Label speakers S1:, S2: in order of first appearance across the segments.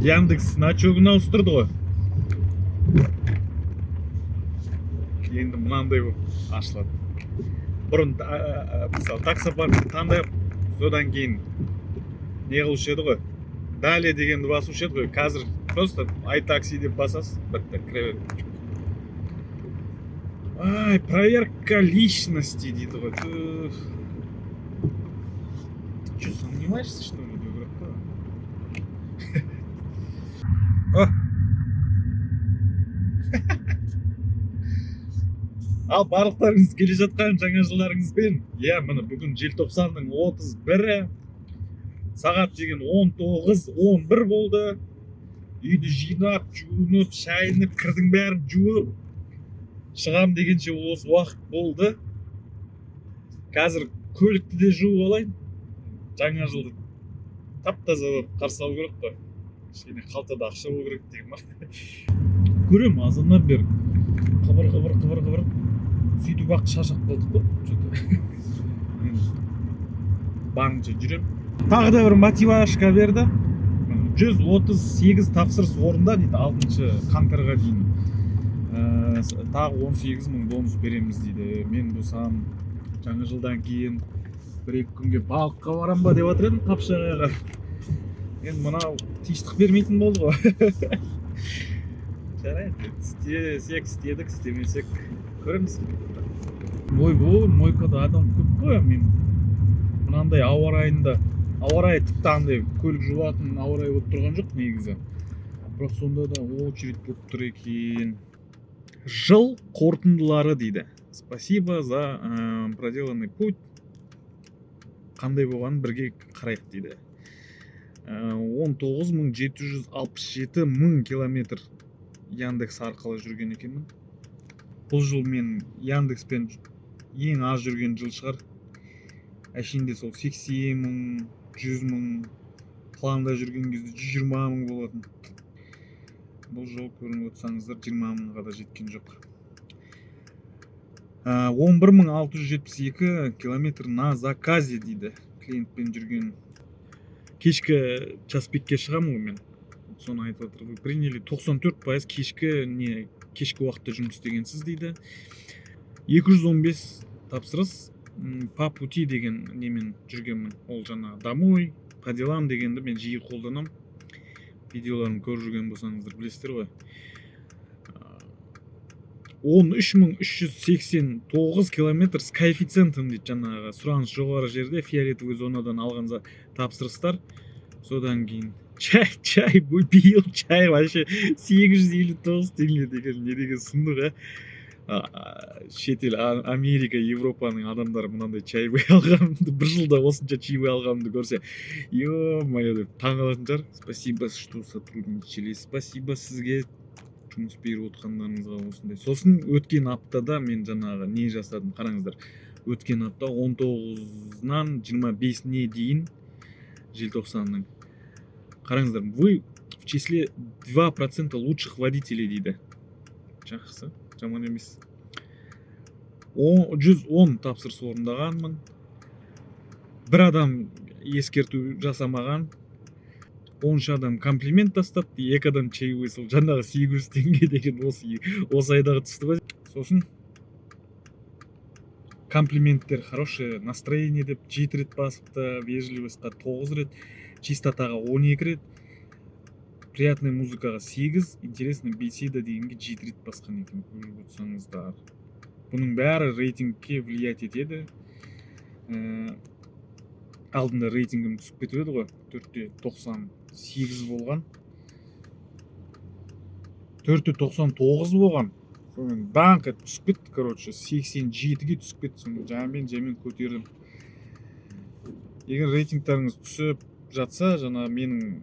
S1: Яндекс значогын ауыстырды ғой. Енді мынандай болып ашылады. Бұрын мысалы, таксопаркті таңдап, содан кейін не қылушы еді ғой, «Далее» дегенді басушы еді ғой. Қазір просто «Айтакси» деп басасыз, бітті, кіре береді. Ай, «Проверка личности» дейді ғой. Түф. Ты что, сомневаешься, что ли, деу керек қой. О! Ал барлықтарыңыз келе жатқан жаңа жылдарыңызбен! Иә, міне, бүгін желтоқсанның 31-і, сағат деген 19:11 болды. Үйді жинап, жуынып, шайынып, кірдің бәрін жуып шығам дегенше осы уақыт болды. Қазір көлікті де жуып алайын. Жаңа жылды тап таза болып қарсы алу керек қой. Кішкене қалтада ақша болу керек деген ба. Көремін, азаннан бері қыбыр қыбыр қыбыр қыбыр, сөйтіп ақ шаршап қалдық қой че-то. Енді барынша жүремін. Тағы да бір мотивашка берді: 138 тапсырыс орында дейді 6 қаңтарға дейін. Тағы 18 мың бонус береміз дейді. Мен болсам жаңа жылдан кейін бір екі күнге балыққа барам ба деп жатыр едім Қапшағайға. Енді мынау тыныштық бермейтін болды ғой. Жарайды, істесек істедік, істемесек көреміз. Ойбой, мойкада адам көп қой. Мен мынандай ауа райында, ауа райы тіпті андай көлік жуатын ауа райы болып тұрған жоқ негізі, бірақ сонда да очередь болып тұр екен. Жыл қорытындылары дейді. Спасибо за проделанный путь. Қандай болғанын бірге қарайық дейді. 19 767 мың километр Яндекс арқылы жүрген екенмін. Бұл жыл мен Яндекспен ең аз жүрген жыл шығар. Әшейінде сол 80 мың, 100 мың, планда жүрген кезде 120 мың болатын. Бұл жол, көріп отырсаңыздар, 20 мыңға да жеткен жоқ. 11 672 километр на заказе дейді, клиентпен жүрген. Кешкі час пикке шығамын ғой мен, соны айтып отыр: «Вы приняли 94% кешкі, не, кешкі уақытта жұмыс істегенсіз», — дейді. 215 тапсырыс по пути деген немен жүргенмін. Ол жаңа «домой», «по делам» дегенді мен жиі қолданамын. Видеоларымды көріп жүрген болсаңыздар, білесіздер ғой. 13 389 километр с коэффициентом дейді. Жаңағы сұраныс жоғары жерде, фиолетовый зонадан алған тапсырыстар. Содан кейін чай, биыл чай вообще 859 теңге деген не деген сұмдық, а? Шетел, Америка, Европаның адамдары мынандай чаевой алғанымды, бір жылда осынша чаевой алғанымды көрсе, ё-моё деп таңқалатын шығар. Спасибо, что сотрудничали, спасибо сізге жұмыс беріп отқандарыңызға осындай. Сосын өткен аптада мен жаңағы не жасадым, қараңыздар. Өткен апта 19-ынан 25-іне дейін желтоқсанның. Қараңыздар: «Вы в числе 2% лучших водителей», — дейді. Жақсы, жаман емес. 110 тапсырыс орындағанмын, бір адам ескерту жасамаған, 13 адам комплимент тастапты, екі адам чаевой. Сол жаңағы 800 теңге деген осы айдағы түсті ғой. Сосын комплименттер: «Хорошее настроение» деп жеті рет басыпты, вежливостьқа тоғыз рет, чистотаға 12 рет, приятный музыкаға сегіз, интересный беседа дегенге жеті рет басқан екен. Көріп отырсаңыздар, бұның бәрі рейтингке влиять етеді. Алдында рейтингім түсіп кетіп еді ғой, 4,98 болған, 4,99 болған, сонымен даңқ етіп түсіп кетті. Короче, 87-ге түсіп кетті. Соны жаймен жаймен көтердім. Егер рейтингтарыңыз түсіп жатса, жаңа менің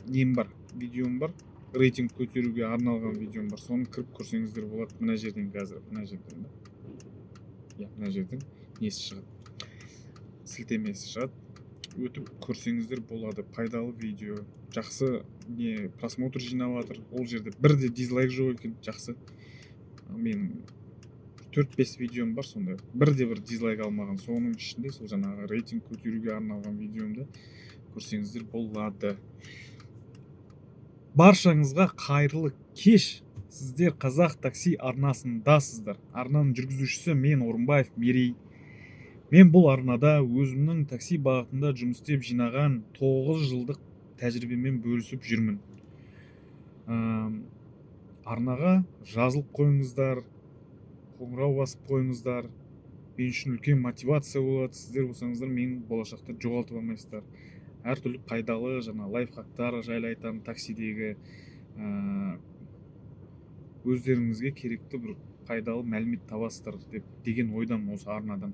S1: нем бар, видеом бар, рейтинг көтеруге арналған видеом бар, соны кіріп көрсеңіздер болады. Мына жерден, қазір мына жерден да, иә, мына жерден несі шығады, сілтемесі шығады, өтіп көрсеңіздер болады. Пайдалы видео, жақсы не просмотр жинап жатыр. Ол жерде бір де дизлайк жоқ екен, жақсы. Менің төрт бес видеом бар сондай, бірде бір дизлайк алмаған. Соның ішінде сол жаңағы рейтинг көтеруге арналған видеомды көрсеңіздер болады. Баршаңызға қайырлы кеш! Сіздер «Қазақ такси» арнасындасыздар. Арнаның жүргізушісі мен, Орынбаев Мерей. Мен бұл арнада өзімнің такси бағытында жұмыс істеп жинаған 9 жылдық тәжірибемен бөлісіп жүрмін. Арнаға жазылып қойыңыздар, қоңырау басып қойыңыздар. Мен үшін үлкен мотивация болады. Сіздер болсаңыздар, мені болашақта жоғалтып алмайсыздар. Әртүрлі пайдалы жаңа лайфхактар жайлы айтамын, таксидегі өздеріңізге керекті бір пайдалы мәлімет табасыздар деп деген ойдамын осы арнадан.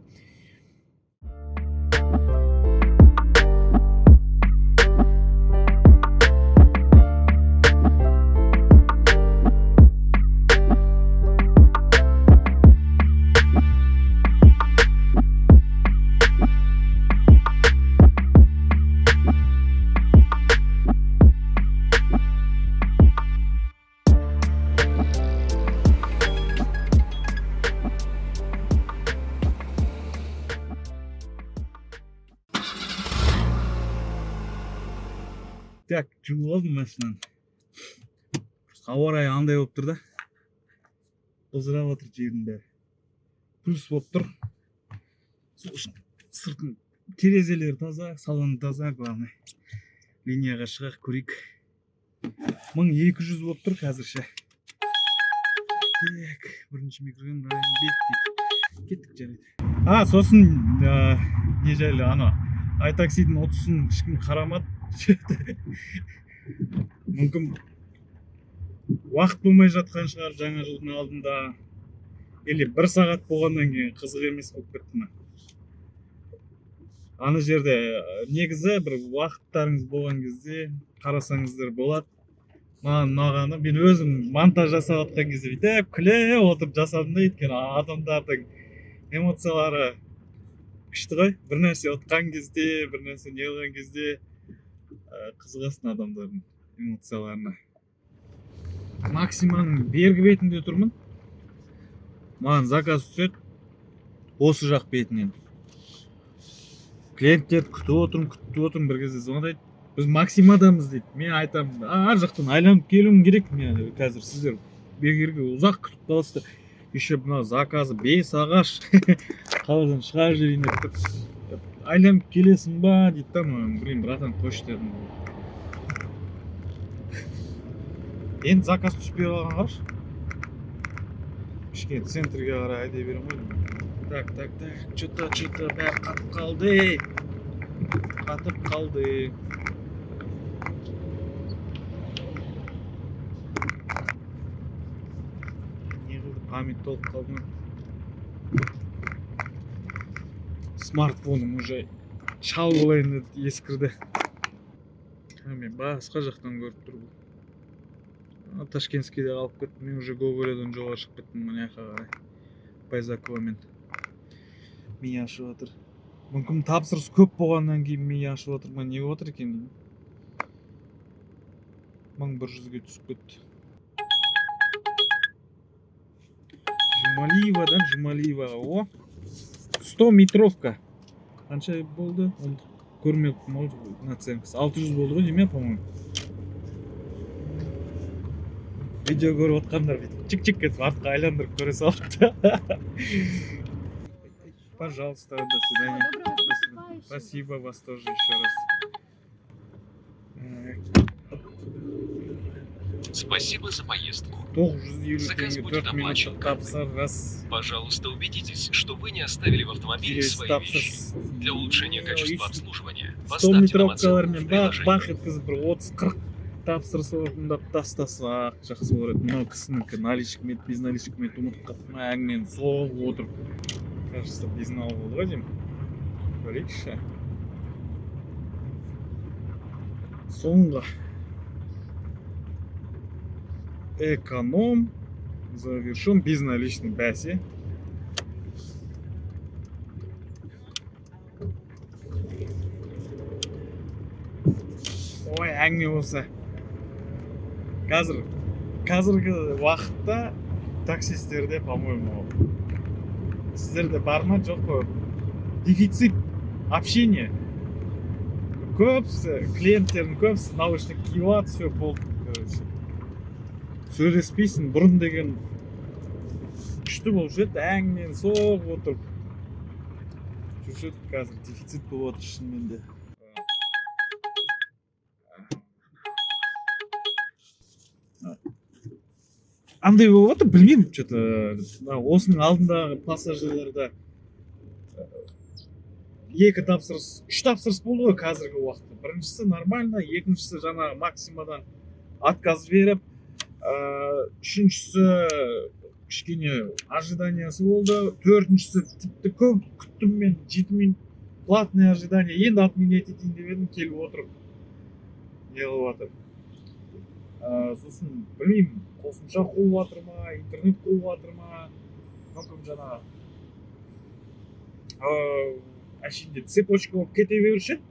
S1: Так, жуып алдым машинаны. Ауа райы андай болып тұр да, былжырап жатыр жердің бәрі, плюс болып тұр. Сол үшін сыртын, терезелері таза, салоны таза, главное. Линияға шығайық, көрейік. 1200 болып тұр қазірше. Так, бірінші микрорайон, Райымбек дейді. Кеттік, жарайды. А сосын не жайлы, ана Айтаксидің ұтысын ешкім қарамады. Мүмкін, уақыт болмай жатқан шығар жаңа жылдың алдында, или бір сағат болғаннан кейін қызық емес болып кетті ма ана жерде. Негізі бір уақыттарыңыз болған кезде қарасаңыздар болады. Маған ұнағаны, мен өзім монтаж жасап жатқан кезде бүйтіп күле отырып жасадым да, өйткені адамдардың эмоциялары күшті ғой. Бір нәрсе ұтқан кезде, бір нәрсе не қылған кезде қызығасың адамдардың эмоцияларына. Максиманың бергі бетінде тұрмын. Маған заказ түседі осы жақ бетінен. Клиенттерді күтіп отырмын, күтіп отырмын. Бір кезде звондайды: «Біз Максимадамыз», — дейді. Мен айтамын: «Ар жақтан айланып келуім керек мен қазір, сіздер бекерге ұзақ күтіп қаласыздар. Еще мына заказы Бес ағаш қаладан шығарып жіберейін деп тұр, айланып келесің ба?» — дейді да маған. «Блин, братан, қойшы», — дедім. Енді заказ түспей қалған, қарашы. Кішкене центрге қарай айдай беремін ғой деймін. Так, так, так, че-то, че-то бәрі қатып қалды, қатып қалды. Не қылды, память толып қалды ма? Смартфоным уже шал болайын деді, ескірді. А, мен басқа жақтан көріп тұр бұл. А, Ташкентскийде қалып кеттім мен уже. Гоголядан жоғары шығып кеттім мына жаққа қарай, Байзаковамен. Ми ашып жатыр. Мүмкін, тапсырыс көп болғаннан кейін ми ашып жатыр ма, не болып жатыр екен деймін. 1100-ге түсіп кетті. Жұмалиевадан Жұмалиеваға, о, 100 метровка қанша болды? Оны көрмеппін ғой. Наценкасы 600 болды ғой деймін, иә, по моему. Видео көріп отқандар бүйтіп чик чик етіп артқа айландырып көре салыпты. Пожалуйста, до свидания.
S2: Доброго,
S1: До свидания.
S2: с наступающим.
S1: Спасибо, вас тоже еще раз.
S3: Спасибо за поездку.
S1: 950
S3: Заказ
S1: теңге,
S3: будет
S1: 4
S3: оплачен
S1: минуттық
S3: картой.
S1: тапсырыс.
S3: Пожалуйста, убедитесь, что вы не оставили в автомобиле
S1: Келесі
S3: свои вещи.
S1: тапсырыс.
S3: Для улучшения качества
S1: Ой,
S3: обслуживания
S1: 100
S3: поставьте нам оценку
S1: метровкалармен
S3: в
S1: бах
S3: приложении.
S1: бах еткізіп, бір 30-40 тапсырыс орындап тастасақ, жақсы болар еді. Мынау кісінікі наличка ма еді, безналичка ма еді, ұмытып қалыппын. Әңгімені соғып отырып, кажется, безнал болды ғой деймін. Көрейікші. Соңғы эконом завершен, безналичный, бәсе. Ой, әңгіме болса, қазіргі уақытта таксистерде, по моему, сіздерде бар ма, жоқ па, дефицит общения. Көбісі, клиенттердің көбісі наушник киіп алады, все, болды. Короче, сөйлеспейсің. Бұрын деген күшті болушы еді, әңгімені соғып отырып жүруші едік. Қазір дефицит болып жатыр шынымен де. Андай болып жатыр, білмеймін, че то осының алдындағы пассажирларда екі тапсырыс, үш тапсырыс болды ғой қазіргі уақытта. Біріншісі нормально, екіншісі жаңағы Максимадан отказ беріп, үшіншісі кішкене ожиданиясы болды, төртіншісі тіпті көп күттім мен, 7 минут платное ожидание. Енді отменять етейін деп едім, келіп отырып не қылып жатыр. Сосын білмеймін, қосымша қуып жатыр ма, интернет қуып жатыр ма, мүмкін жаңағы әшейінде цепочка болып кете беруші еді.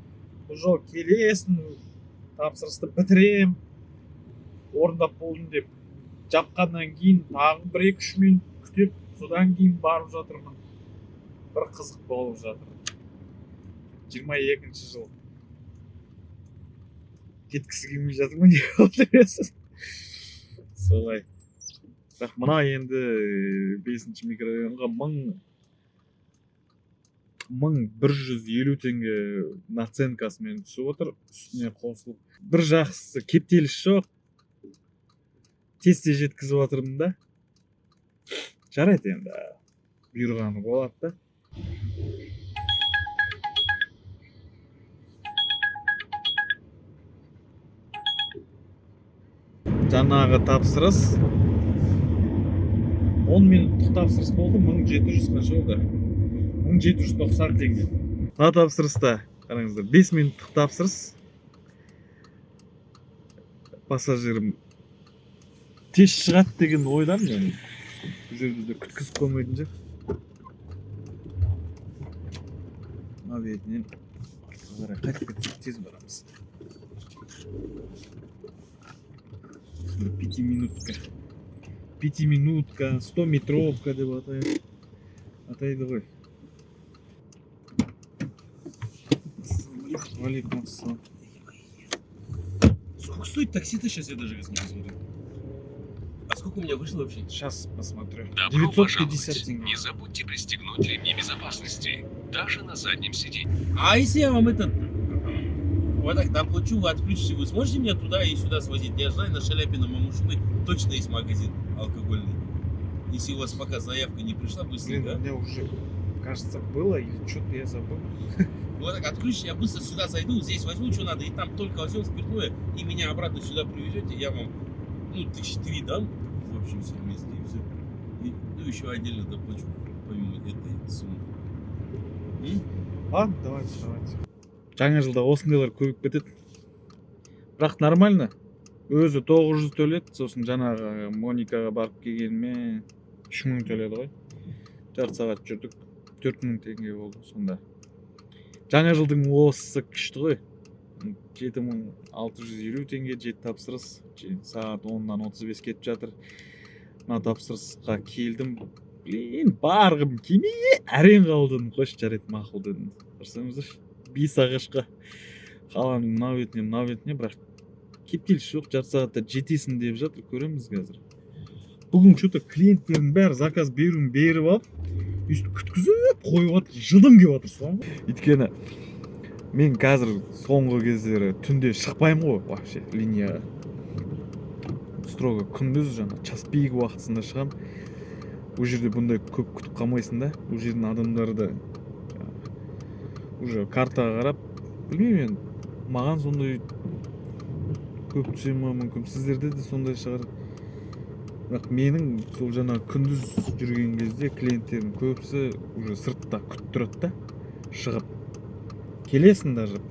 S1: Бұл жолы келесің, тапсырысты бітірем, орындап болдым деп жапқаннан кейін тағы бір екі үш минут күтіп, содан кейін барып жатырмын. Бір қызық болып жатыр. 22-жыл кеткісі келмей жатыр ма, не болды білесіз, солай. Бірақ мына енді бесінші микрорайонға 1150 теңге наценкасымен түсіп отыр, үстіне қосылып. Бір жақсысы, кептеліс жоқ, тез тез жеткізіп жатырмын да. Жарайды, енді бұйырғаны болады да. Жаңағы тапсырыс 10 минуттық тапсырыс болды, 1700 қанша болды, 1790 теңге. Мына тапсырыста қараңыздар, 5 минуттық тапсырыс, пассажирім тез шығады деген ойдамын мен. Бұл жерде де күткізіп қоймайтын шығар. Мына бетінен қарай қайтып кетсек, тез барамыз. Пятиминутка, пятиминутка, 100-метровка деп атайды ғой. Алейкум ассалам.
S2: Сколько стоит такси-то сейчас, я даже не посмотрю. А сколько у меня вышло вообще?
S1: Сейчас посмотрю.
S3: Добро
S1: 950
S3: пожаловать.
S1: тенге.
S3: Не забудьте пристегнуть ремни безопасности, даже на заднем сиденье.
S2: А если я вам этот... Вот так доплачу, вы отключите, вы сможете меня туда и сюда свозить? Я знаю, на Шаляпина Мамушины точно есть магазин алкогольный. Если у вас пока заявка не пришла,
S1: Блин,
S2: быстренько.
S1: у меня уже, кажется, было или что-то я забыл.
S2: Вот так отключите, я быстро сюда зайду, здесь возьму, что надо, и там только возьмем спиртное, и меня обратно сюда привезете, я вам, ну, 1003 дам, в общем, все вместе, и все. И, ну, еще отдельно доплачу, помимо этой суммы. М?
S1: Ладно, давайте, давайте. Жаңа жылда осындайлар көбейіп кетеді. Бірақ нормально. Өзі 900 төледі, сосын жаңағы Моникаға барып келгеніме 3000 төледі ғой. Жарты сағат жүрдік, 4000 теңге болды сонда. Жаңа жылдың осысы күшті ғой. 7650 теңге, жеті тапсырыс. Сағат 10-нан 35 кетіп жатыр. Мына тапсырысқа келдім. Блин, барғым келмей әрең қабылдадым. Қойшы, жарайды, мақұл дедім. Қарасаңыздаршы, бес ағашқа қаланың мына бетіне, мына бетіне, бірақ кептеліс жоқ, жарты сағатта жетесің деп жатыр, көреміз қазір. Бүгін че то клиенттердің бәрі заказ беруін беріп алып, өйстіп күткізіп қойып жатыр, жыным келіп жатыр соған. Өйткені мен қазір соңғы кездері түнде шықпаймын ғой вообще линияға. Строго күндіз жаңа час пик уақытысында шығамын. Ол жерде бұндай көп күтіп қалмайсың да. Ол жердің адамдары да уже картаға қарап, білмеймін енді, маған сондай көп түсе ма, мүмкін сіздерде де сондай шығар. Бірақ менің сол жаңа күндіз жүрген кезде клиенттердің көбісі уже сыртта күтіп тұрады да, шығып келесің, даже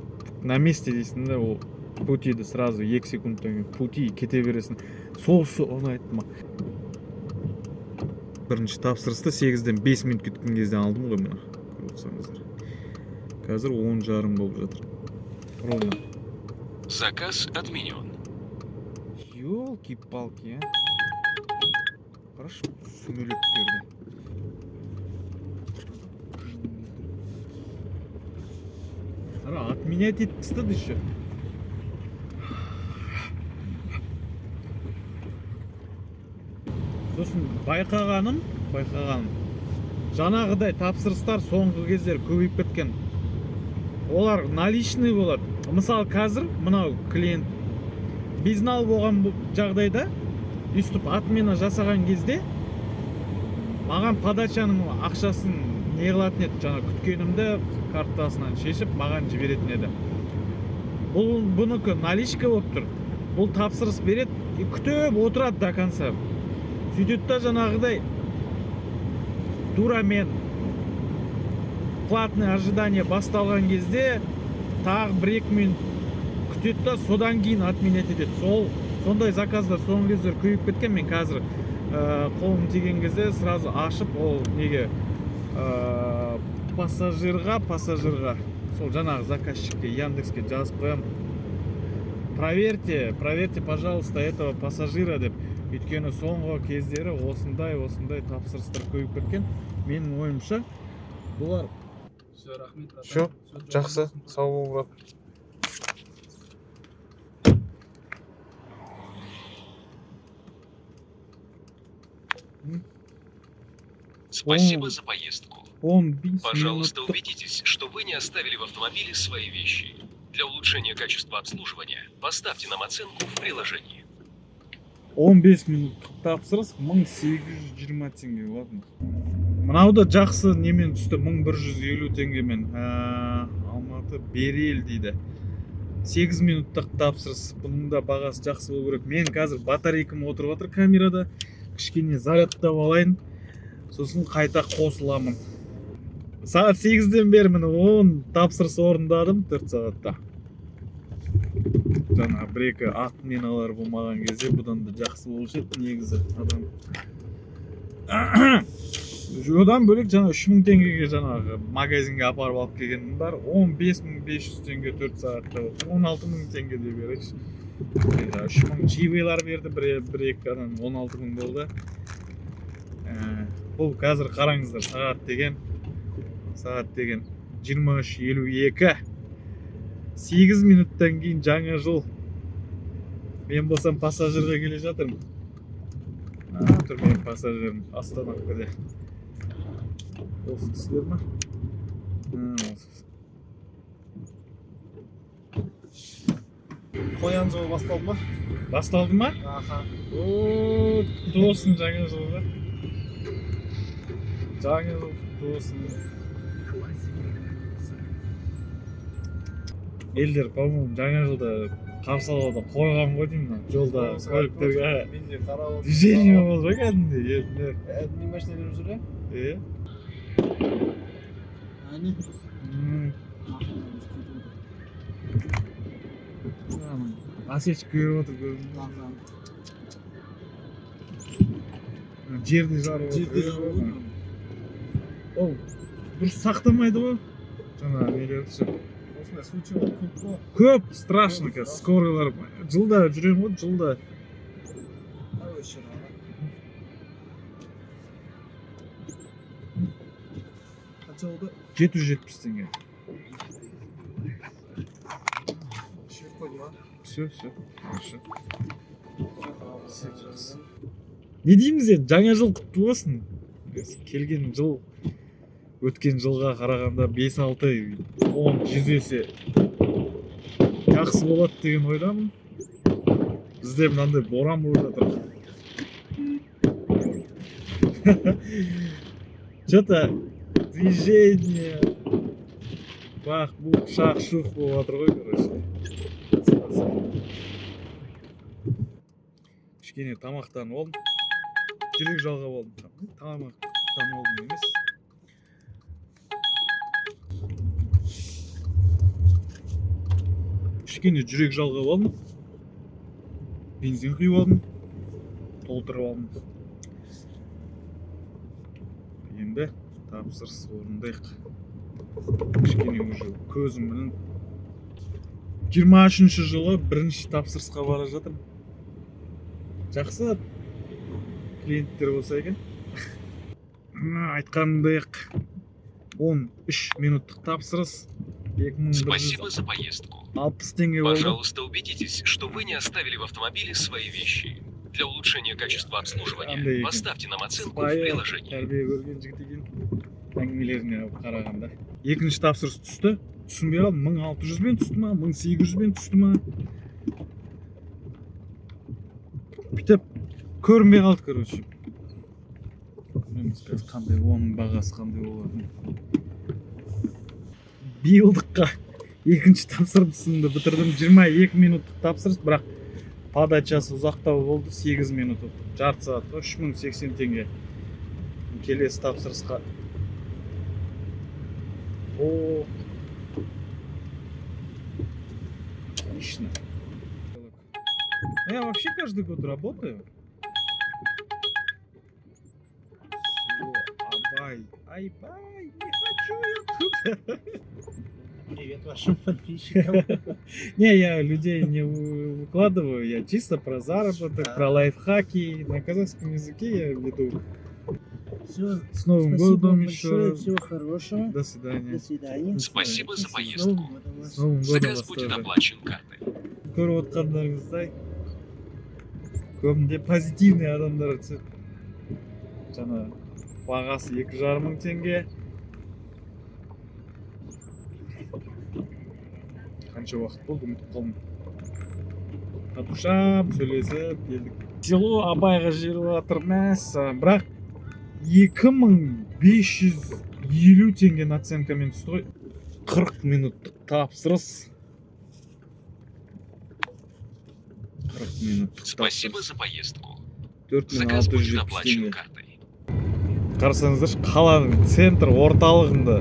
S1: на месте дейсің да, ол путиді сразу 2 секундтан кейін пути кете бересің. Сол ұнайды маған. Бірінші тапсырысты 8-ден 5 минут кеткен кезде алдым ғой мына, көріп отырсаңыздар. Қазір 10:30 болып жатыр ровно.
S3: Заказ отменен.
S1: Елки палки, а, қарашы сүмелектерді. Қара, отменять етіп тастады еще. Сосын байқағаным, жаңағыдай тапсырыстар соңғы кездері көбейіп кеткен. Олар наличный болады. Мысалы, қазір мынау клиент безнал болған жағдайда, өйстіп отмена жасаған кезде маған подачаның ақшасын не қылатын еді, жаңа күткенімді картасынан шешіп маған жіберетін еді. Бұл бұнікі наличка болып тұр. Бұл тапсырыс береді и күтіп отырады до конца. Сөйтеді да, жаңағыдай тура мен платный ожидание басталған кезде тағы 1-2 минут күтеді да, содан кейін отменять етеді. Сол сондай заказдар соңғы кездері көбейіп кеткен. Мен қазір қолым тиген кезде сразу ашып, ол неге пассажирға, сол жаңағы заказчикке, Яндекске жазып қоямын: «Проверьте, проверьте, пожалуйста, этого пассажира», — деп. Өйткені соңғы кездері осындай тапсырыстар көбейіп кеткен. Менің ойымша, бұлар
S4: Все, рахмет, братан.
S1: Всё,
S4: Всё, жолың
S1: жақсы.
S4: болсын.
S1: Сау бол, брат.
S3: Спасибо за поездку.
S1: 15
S3: Пожалуйста,
S1: минуттық
S3: убедитесь, что вы не оставили в автомобиле свои вещи. Для улучшения качества обслуживания поставьте нам оценку в приложении.
S1: 15 минуттық тапсырыс, 1820 теңге. Ладно, мынау да жақсы немен түсті, 1150 теңгемен. Алматы Берел дейді, 8 минуттық тапсырыс. Бұның да бағасы жақсы болу керек. Мен қазір батарейкам отырып жатыр камерада, кішкене зарядтап алайын, сосын қайта қосыламын. Сағат 8-ден бері, міне, 10 тапсырыс орындадым 4 сағатта. Жаңа бір екі отменалар болмаған кезде бұдан да жақсы болушы еді негізі адам. Одан бөлек жаңа 3000 теңгеге жаңағы магазинге апарып алып келгенім бар. 15 500 теңге 4 сағатта, 16 000 теңге деп берейікші. 3000 чаевыйлар берді бір екі адам, 16 000 болды. Бұл қазір қараңыздар, сағат деген 23:52, 8 минуттан кейін жаңа жыл. Мен болсам пассажирға келе жатырмын. А, тұр менің пассажирім остановкада. Осы кісілер ма? А, осы кісі.
S4: Қоян жылы басталды ма?
S1: Басталды ма?
S4: Аха.
S1: О, құтты болсын жаңа жылға! Жаңа жыл құтты болсын! Елдер, по моему, жаңа жылды қарсы алуда қойған ғой деймін, мына жолда көліктерге
S4: Мен де қарап отырмын.
S1: Движение болды ғой кәдімгідей елдер.
S4: Әдемі машиналар жүр, иә?
S1: Иә.
S4: Әне.
S1: Осечка беріп отыр, көрдің бе? Жерді жарып отыр.
S4: Жерде жарып отыр.
S1: Ол дұрыс сақтамайды ғой жаңағы нелерді ше.
S4: Осындай случайлар көп қой.
S1: Көп, страшно. Қазір скорыйлар, жылда жүремін ғой, жылда.
S4: Ай, осы жер, ана. Қанша болды?
S1: 770 теңге.
S4: Жіберіп қойды ма?
S1: Все, все, хорошо. Жақсы. Не дейміз енді, жаңа жыл құтты болсын! Келген жыл өткен жылға қарағанда 5, 6, 10, 100 есе жақсы болады деген ойдамын. Бізде мынандай боран болып жатыр. Че то движение бах бух шах шух болып жатыр ғой. Короче, қысқасы, кішкене тамақтанып алдым, жүрек жалғап алдым. Тамақтанып алдым емес. Кішкене жүрек жалғап алдым, бензин құйып алдым, толтырып алдым. Енді тапсырыс орындайық. Кішкене уже көзім ілініп. 23-жылы бірінші тапсырысқа бара жатырмын. Жақсы клиенттер болса екен. Айтқанымдай ақ, 13 минуттық тапсырыс, 2160
S3: Спасибо за поездку.
S1: теңге болды.
S3: Пожалуйста, убедитесь, что вы не оставили в автомобиле свои вещи. Для улучшения качества обслуживания
S1: Андай екен.
S3: Поставьте нам оценку в
S1: Сыпайы,
S3: приложении.
S1: Тәрбие көрген жігіт екен әңгімелеріне қарағанда. Екінші тапсырыс түсті, түсінбей қалдым, 1600-бен түсті ма, 1800-бен түсті ма, бүйтіп көрінбей қалды. Короче, көреміз қазір қандай, оның бағасы қандай болатынын. Биылдыққа екінші тапсырысымды бітірдім. 22 минуттық тапсырыс, бірақ подачасы ұзақтау болды, 8 минут, жарты сағатқа 3080 теңге. Келесі тапсырысқа, о, отлично. Ну, я вообще каждый год работаю. Село Абай. Айбай, не хочу я тут.
S4: Привет вашим подписчикам.
S1: Не, я людей не выкладываю, я чисто про заработок, про лайфхаки. На казахском языке я веду.
S4: Все,
S1: С Новым
S4: спасибо
S1: годом
S4: вам
S1: еще
S4: большое,
S1: раз.
S4: всего хорошего.
S1: До свидания.
S4: До свидания.
S3: Спасибо за
S4: С
S3: поездку.
S4: Новым годом вас.
S1: С Новым годом
S3: Заказ
S1: вас
S3: будет
S1: тоже.
S3: Оплачен картой.
S1: Көріп отқандарыңыздай, көбінде позитивный адамдар түседі. Жаңа бағасы 2,5 мың теңге. Қанша уақыт болды, ұмытып қалдым. По душам сөйлесіп келдік. Село Абайға жіберіп жатыр, мәссаған, бірақ 2550 теңге наценкамен түсті ғой. 40 минуттық тапсырыс, 40 минуттық
S3: Спасибо
S1: тапсырыс.
S3: За поездку.
S1: төрт мың
S3: Заказ
S1: алты жүз
S3: будет
S1: жетпіс
S3: оплачен
S1: теңге.
S3: Картой.
S1: Қарасаңыздаршы, қаланың центр орталығында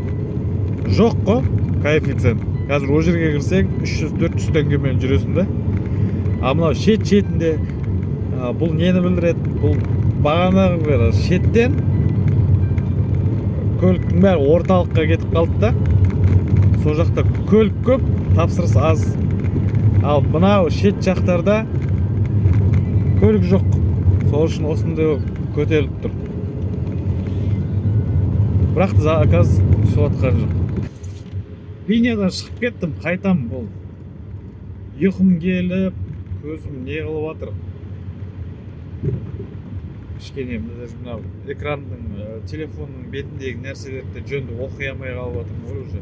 S1: жоқ қой коэффициент. Қазір ол жерге кірсең, 300-400 теңгемен жүресің да. А мынау шет шетінде бұл нені білдіреді? Бұл бағанағы бір шеттен көліктің бәрі орталыққа кетіп қалды да, сол жақта көлік көп, тапсырыс аз. Ал мынау шет жақтарда көлік жоқ, сол үшін осындай болып көтеріліп тұр. Бірақ заказ түсіп жатқан жоқ. Линиядан шығып кеттім, қайтам. Бұл ұйқым келіп, көзім не қылып жатыр кішкене. Даже мынау экранның, телефонның бетіндегі нәрселерді де жөнді оқи алмай қалып жатырмын ғой уже.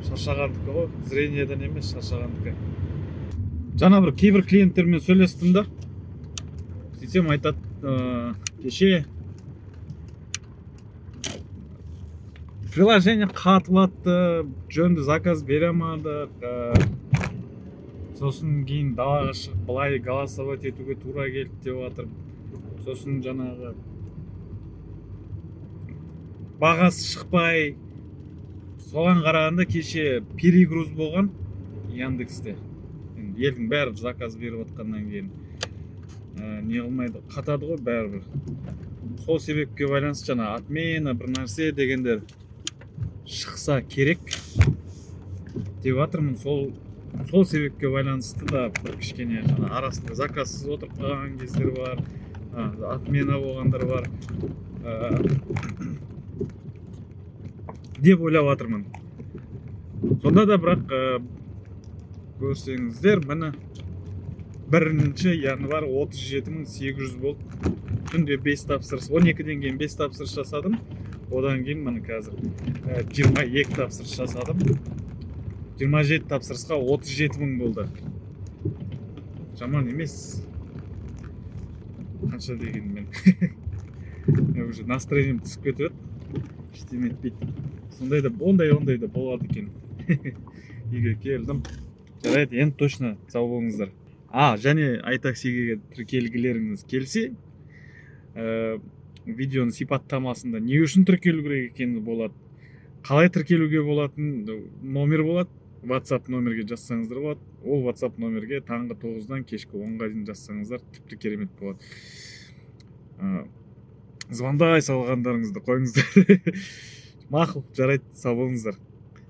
S1: Шаршағандікі ғой, зрениеден емес, шаршағандікі. Жаңа бір кейбір клиенттермен сөйлестім да, сөйтсем айтады, кеше приложение қатып атты, жөнді заказ бере алмадық, сосын кейін далаға шығып былай голосовать етуге тура келді деп жатыр. Сосын жаңағы бағасы шықпай, соған қарағанда кеше перегруз болған Яндексте. Енді елдің бәрі заказ беріп жатқаннан кейін не қылмайды, қатады ғой бәрібір. Сол себепке байланысты жаңа отмена бір нәрсе дегендер шықса керек деп жатырмын. Сол себепке байланысты да бір кішкене жаңа арасында заказсыз отырып қалған кездер бар, отмена болғандар бар деп ойлап жатырмын. Сонда да бірақ көрсеңіздер, міне, 1 январь 37 800 болды. Түнде бес тапсырыс, 12-ден кейін бес тапсырыс жасадым. Одан кейін міне қазір 22 тапсырыс жасадым. 27 тапсырысқа 37 мың болды. Жаман емес қанша дегенмен. Мен уже настроением түсіп кетіп еді, ештеме етпейді. Сондай да, ондай да болады екен. Үйге келдім, жарайды, енді точно сау болыңыздар. А және айтаксиге тіркелгілеріңіз келсе, видеоның сипаттамасында не үшін тіркелу керек екені болады, қалай тіркелуге болатын номер болады. WhatsApp номерге жазсаңыздар болады. Ол WhatsApp номерге таңғы 9-дан кешкі 10-ға дейін жазсаңыздар, тіпті керемет болады. Звондай салғандарыңызды қойыңыздар. Мақұл, жарайды, сау болыңыздар.